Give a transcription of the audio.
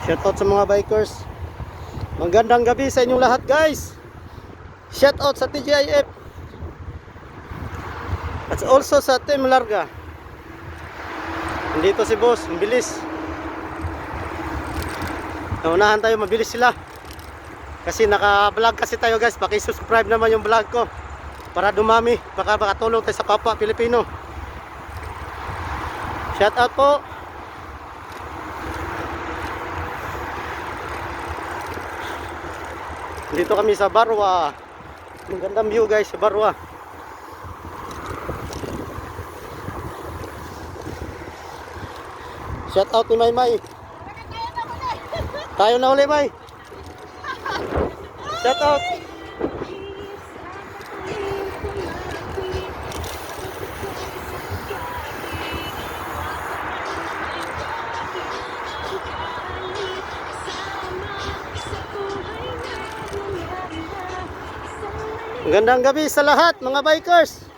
Shoutout sa mga bikers. Magandang gabi sa inyong lahat, guys. Shoutout sa TGIF. At also sa Team Larga. Nandito si boss, mabilis. Naunahan tayo, mabilis sila. Kasi naka-vlog kasi tayo, guys. Paki-subscribe naman yung vlog ko para dumami, baka makatulong tayo sa kapwa Pilipino. Shoutout po. Dito kami sa Barwa. Magandang view, guys, sa Barwa. Shout out ni Maymay. Tayo na uli, May. Shout out. Magandang gabi sa lahat, mga bikers.